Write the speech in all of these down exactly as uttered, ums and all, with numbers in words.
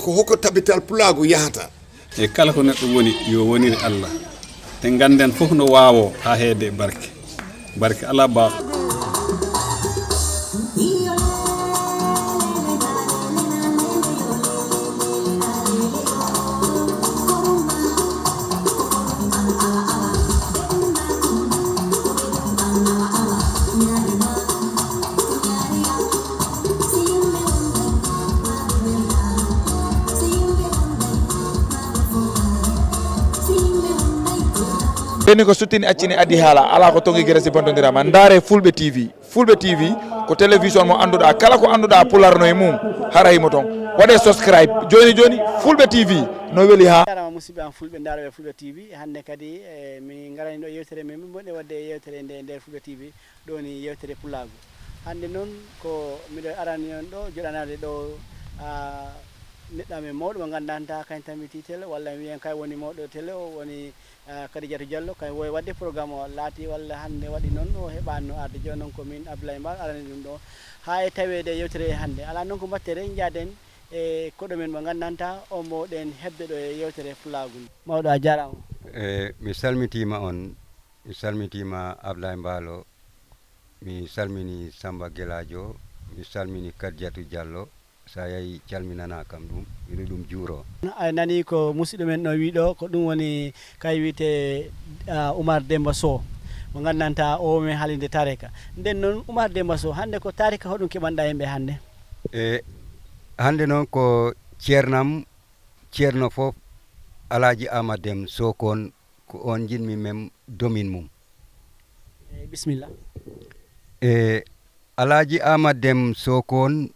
Ko hoko tabital pulaagu yahata? E kala ko neɗɗo woni, yo wonire Allah. Te ngannden fof no waawoo haa heede e barke. Barke alaa baawɗo. Ɓenni ko suttini accini addi haala, alaa ko tongi gere si bontondirama. Ndaare Fulɓe T V. Fulɓe T V ko télévision mo annduɗaa, kala ko annduɗaa Pulaar no e mum, hara himo toon. Waɗee subscribe jooni jooni, Fulɓe T V no weli haa. Jarama musidɓe am Fulɓe, ndaarooɓe Fulɓe T V. Hannde kadi, eh, mi ngarani ɗo yewtere men, min mbonde wadde yewtere nde nder Fulɓe T V, ɗo ni yewtere Pulaagu. Hannde noon ko miɗo arani on ɗo, joɗanaade ɗo, ah, neɗɗo amen mawɗo mo nganndantaa kañ tamiti télé, walla mi wiyen kay woni mawɗo télé o, woni, ah, Kadijatu Diallo, kañ woy wadde programme o, laati walla hannde waɗi noon o heɓaani no arde. Jooni noon ko min Abdoulaye Mbar arani ɗum ɗo. Haa e taweede e yewtere hannde, alaa noon ko mbaɗtere, njaaden e koɗo men mo nganndantaa o, mbowɗen heɓde ɗo e yewtere Pulaagu nde. Mawɗo, a jaaraama. E, mi salmitiima on, mi salmitiima Ablaye Mbaalo, mi salmini Samba Gelaajo, mi salmini Kadijatu Diallo. So a yahi calminanaa kam ɗum, miɗo ɗum juuroo. A nanii ko musidɗo men ɗo wii ɗo, ko ɗum woni kay wiyetee, ah, Oumar Demba Sow, mo nganndantaa o men haalinde taarika. Nden noon, Oumar Demba Sow, hannde ko taarika hoɗum keɓanɗaa heen ɓe hannde? E, hannde noon ko ceernam, ceerno fof, Alaaji Aamadu Dem Sokone, ko oon njiɗmi mem domin mum. E, bisimilla. E, Alaaji Aamadu Dem Sokone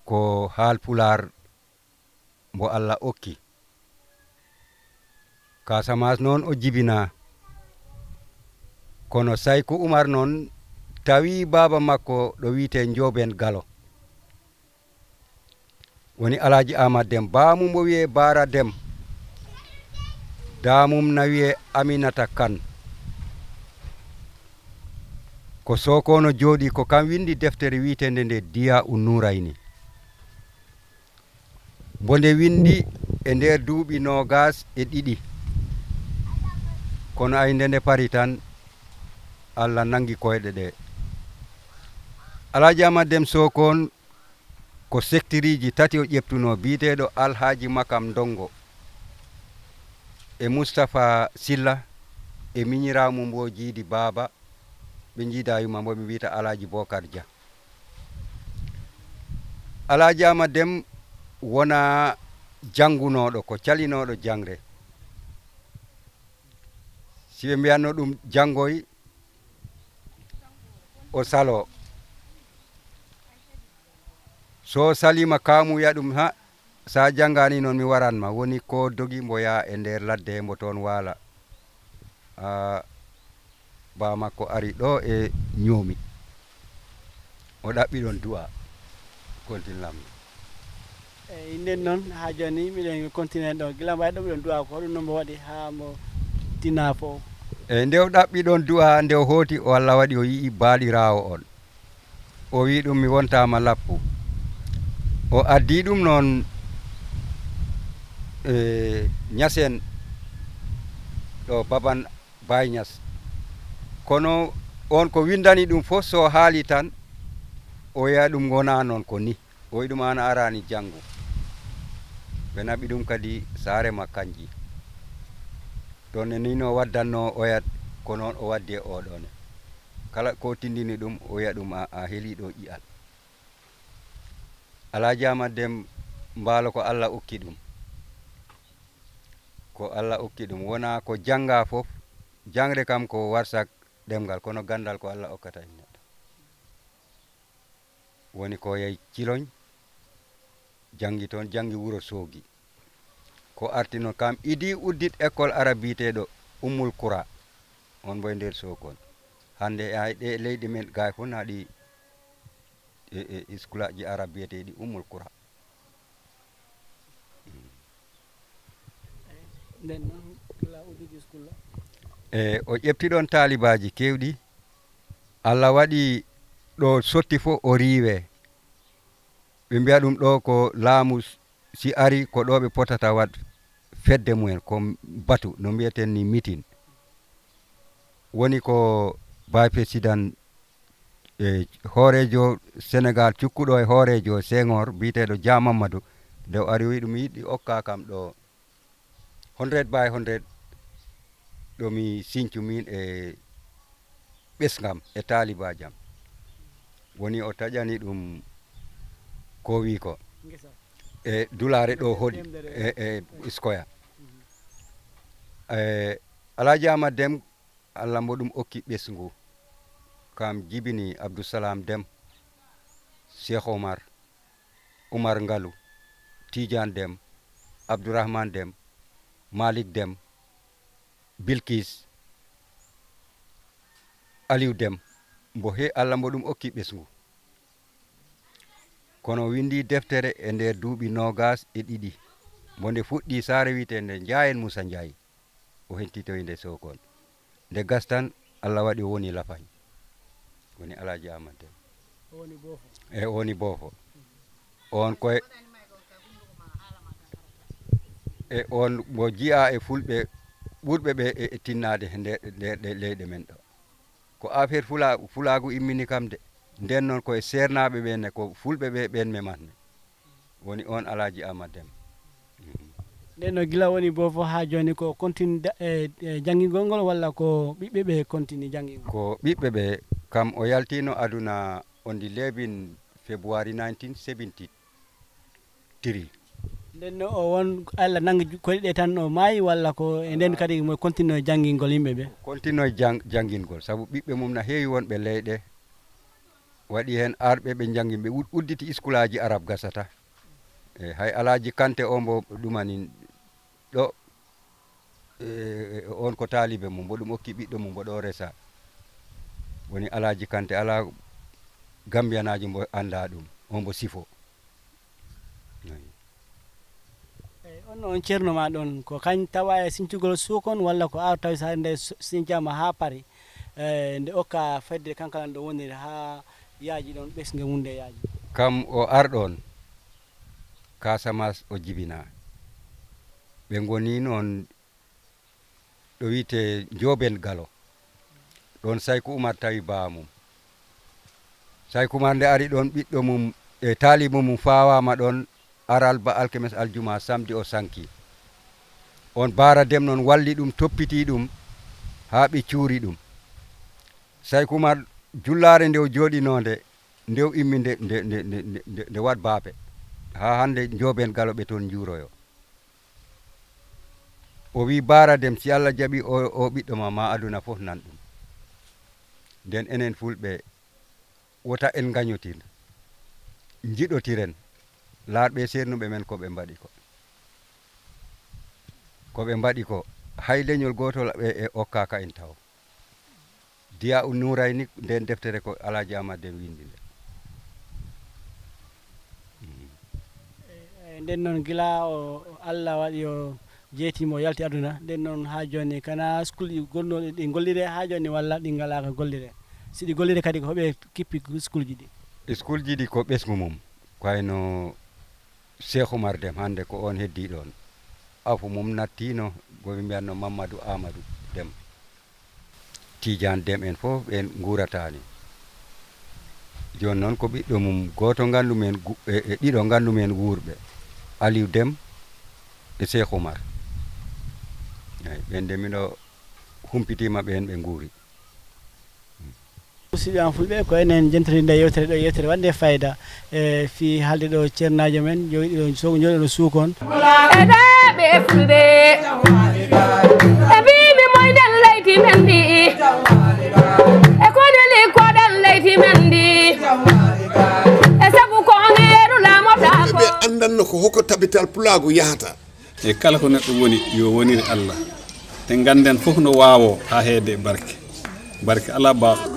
ko Haalpulaar mbo Allah okki. Kaasamaas noon o jibinaa. Kono Sayku Umar noon tawi baaba makko ɗo wiyetee Njooben Galo. Woni Alaaji Aamadu Dem. Baamum mbo wiyee Baara Dem. Daamum na wiyee Aminata Kan. Ko Sokone o jooɗii, ko kam winndi deftere wiyeteende nde Diyaa u Nuurayni. Mbo nde winndi e nder duuɓi noogaas e ɗiɗi. Kono ay nde nde pari tan, Allah nanngi koyɗe ɗe. Alaaji Aamadu Dem Sokone ko sektiriiji tati o ƴeftunoo, biyeteeɗo Alhaaji Makam Ndonngo e Mustapha Silla e miñiraawo mum mbo jiidi baaba, ɓe njiidaa yumma mbo ɓe mbiyata Alaaji Bookar Dia. Alaaji Aamadu Dem wonaa janngunooɗo, ko calinooɗo jaŋde. Si ɓe mbiyatnoo ɗum janngoy, o saloo. So saliima kaamu wiya ɗum, "Ha, so a janngaani noon mi waran ma." Woni ko dogi mbo yaha e nder ladde he mbo toon waala. Aa, baa makko ari ɗo e ñoomi. O ɗaɓɓi ɗon du'a. Kontin lamɗo. Eyi, nden noon, haa jooni miɗen kontinee ɗo. Gila mbaɗi ɗo miɗon du'a ko hoɗum noon mbo waɗi haa mbo tinaa fof? Eyi, nde o ɗaɓɓi ɗon du'a, nde o hooti o Allah waɗi o yi'i baaɗiraawo on. O wi'i ɗum, "Mi wontaama lappu." O addi ɗum noon, e, Ñaseen ɗo Baban Baay Ñas. Kono on ko winndani ɗum fof, so haali tan, o wi'a ɗum wonaa noon, ko ni. O wi'i ɗum, "Aan a araani janngu." Ɓe naɓi ɗum kadi saare ma kanji. Ɗon ne ni no waddannoo oya, ko noon o waddi e oo ɗoo ne. Kala ko o tindini ɗum, o wi'a ɗum, "A, a heliiɗo ƴi'al." Alaa jaama dem mbaalo ko Alla okki ɗum. Ko Alla okki ɗum. Wonaa ko janngaa fof. Jaŋde kam ko warsak ɗemngal, kono ganndal ko Alla okkata en neɗɗo. Woni ko yahi Ciloñ, janngi toon, janngi Wuro Soogi. Ko arti noon kam, idi uddit école arabe biyeteeɗo Ummul Kura, on mbo e nder Sokone. Hannde ay ɗe leyɗe men gaay fof na ɗi e, e iskulaaji arabe biyeteeɗi Ummul Kura. Nden noon, la udditi iskulla. E o ƴefti ɗoon taalibaaji keewɗi. Alla waɗi ɗo sotti fof o riiwe. Ɓe mbiya ɗum ɗo ko laamu, si ari ko ɗo ɓe potata waɗ fedde mumen, ko batu no mbiyeten ni mitin. Woni ko Baye Président, e hooreejo Senegal cukkuɗo e hooreejo Senghor biyeteeɗo Jah Mamadou, nde o ari o wi ɗum yiɗi okka kam ɗo hundred by hundred, ɗo mi sincu min e ɓesngam e taalibaaji am. Woni o taƴani ɗum ko wi ko e dulaare ɗo hoɗi e, e iskoya. E Alaaji Amad Dem, Allah mo ɗum okki ɓesngu, kam jibini Abdou Salam Dem, Cheikh Omar, Umar Ngalu, Tidiane Dem, Abdourahmane Dem, Malick Dem, Bilkis, Aliou Dem, mbo he Allah mbo ɗum okki ɓesngu. Kono o windi deftere e nder duuɓi noogas e ɗiɗi, mbo nde fuɗɗi saare wiyeteende Njaayen Moussa Ndiaye, o hentitoyi nde Sokone. Nde gas tan, Allah waɗi o woni Lafañ, woni Alaaji Amad Dem. O woni Boofo. E o woni Boofo. On koye, e on mo jiya e fulɓe ɓurɓe ɓe e, e tinnaade he nder, nder ɗe leyɗe men ɗo. Ko affaire fula-, fulaagu immini kam de. Nden noon koye seernaaɓe ɓe ne, ko fulɓe ɓe ɓen mematmi. Woni on Alaaji Amad Dem. Mhm. Nden no gila woni Boofo haa jooni ko continue da-, e, e janngingol ngol walla ko ɓiɓɓe ɓe continue janngingol? Ko ɓiɓɓe ɓe, kam o yaltino aduna on the eleven February nineteen seventy-three. Nden no o won Allah nanngi ju-, koyɗe ɗe tan o maayi walla ko e nden kadi mo continue janngingol yimɓe ɓe? Continue jang-, janngingol, sabu ɓiɓɓe mum na heewi wonɓe leyɗe. Waɗi heen arɓe ɓe njanngi, ɓe ud-, udditi iskulaaji Arab gasata. E, hay Alaaji Kante o mbo ɗumani ɗo, e, on ko taalibe mum, mbo ɗum okki ɓiɗɗo mum, mbo ɗo resa. Woni Alaaji Kante, alaa Gambiyanaajo mbo anndaa ɗum, o mbo sifo. Eyi. Eyi, on, on ceerno ma ɗon, ko kañ tawa e sincugol suukon walla ko ar tawi so nde s-, sincaama haa pari, e, nde okka fedde kankala ɗo woniri haa yaaji ɗon, ɓesnge mum nde yaaji? Kam o ar ɗon, Casamance o jibinaa. Ɓe ngoni noon ɗo wiyetee Njoobel Galo. Ɗoon Sayku Umar tawi baa mum. Sayku Umar nde ari ɗoon, ɓiɗɗo mum e taalibo mum fawaama ɗoon, aral ba alkemes, aljuma, samedi o sanki. On Baara Dem noon walli ɗum, toppitii ɗum haa ɓe cuuri ɗum. Sayku Umar jullaare nde o jooɗinoo nde, nde o immi nde, nde, nde, nde, nde, nde waɗ baafe. Haa hannde Njoobel Galo ɓe toon njuuroyo. O wi Baara Dem, si Allah jaɓi o, o ɓiɗɗo ma, ma aduna fof nan ɗum. Nden enen fulɓe, wota en ngañotir, njiɗotiren, laarɓe seernuɓe men ko ɓe mbaɗi ko. Ko ɓe mbaɗi ko, hay leñol gootol ɓe e okkaaka en taw. Diya u Nuurayni, nden deftere ko Alaaji Amad Dem windi nde. Mhm. E, e, nden noon, gila o, o Allah waɗi o jeetiima, o yalti aduna, nden noon haa jooni, kana skulji gonnooɗi ɗi gollire haa jooni, walla ɗi ngalaaka gollire? Si ɗi gollire kadi, ko hoɓe kippi skulji ɗi? Skulji ɗi ko ɓesngu mum, ko wayno Cheikh Oumar Dem, hannde ko oon heddii ɗoon. Afu mum nattiino, ko ɓe mbiyatno Mamadou Amadou Dem. Tidiane Dem en fof ɓeen nguurataani. Jooni noon ko ɓiɗɗo mum gooto nganndu-mi heen gu-, e, e ɗiɗo nganndu-mi heen wuurɓe, Aliou Dem e Cheikh Oumar. Eey, ɓeen de miɗo humpitiima ɓeen ɓe nguuri. Musidɓe am fulɓe, ko enen njentori nde yewtere ɗo, yewtere waɗnde fayda, e fii haalde ɗo ceernaajo men, jooɗiiɗo ɗo, so-, jooɗiiɗo ɗo Suukon. E ɗa ɓe fulɓe, e mbiimi moyɗen leydi men ndi, e ko neli koɗen leydi men ndi, e sabu ko on heeru laamoɗaa ko. Ɓe anndanno ko hoko tabital pulaagu yahata. E kala ko neɗɗo woni, yo wonir Allah. Te ngannden fof no waawoo haa heede e barke. Barke alaa baawɗo.